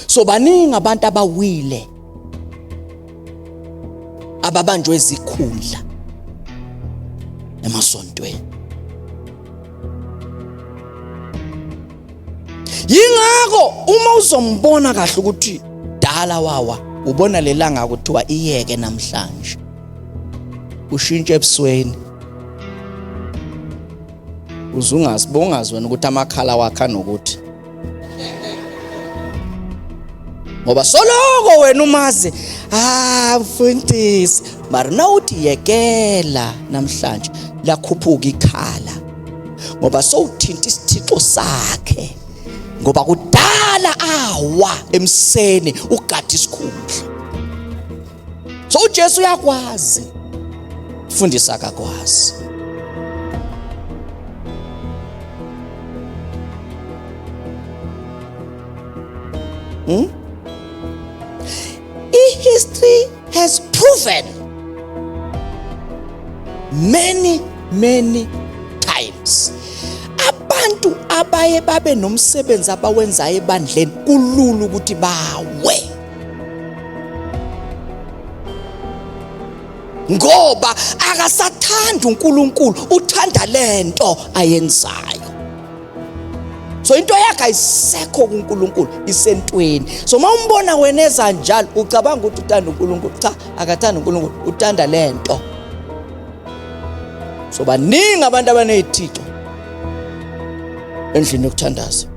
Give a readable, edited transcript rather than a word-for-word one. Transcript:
So baningi abantu abawile ababanjwe izikhundla emasontweni. Yingakho uma uzombona kahle ukuthi dala wawa, ubona lelanga kuthiwa iyeke namhlanje, ushintshe ebusweni, uzungazi bongazi wena ukuthi amakhala wakhe anokuthi, ngoba soloko wena umazi, ah mfundisi, mara nawuthi yekela namhlanje, lakhuphuka ikhala, ngoba sowuthinta isithixo sakhe, ngoba kudala awa emseni ugada isikhundla. So uJesu uyakwazi fundisa, akakwazi. I-history has proven many many times, abantu abaye babe nomsebenzi abawenzayo ebandleni kulula ukuthi bawe, ngoba akasathandi uNkulunkulu, uthanda lento ayenzayo. So into yakhe ayisekho kuNkulunkulu, isentweni. So uma umbona wena eza njalo, ucabanga ukuthi uthanda uNkulunkulu. Cha, akathanda uNkulunkulu, uthanda lento. So baningi abantu abanezithixo endlini yokuthandaza.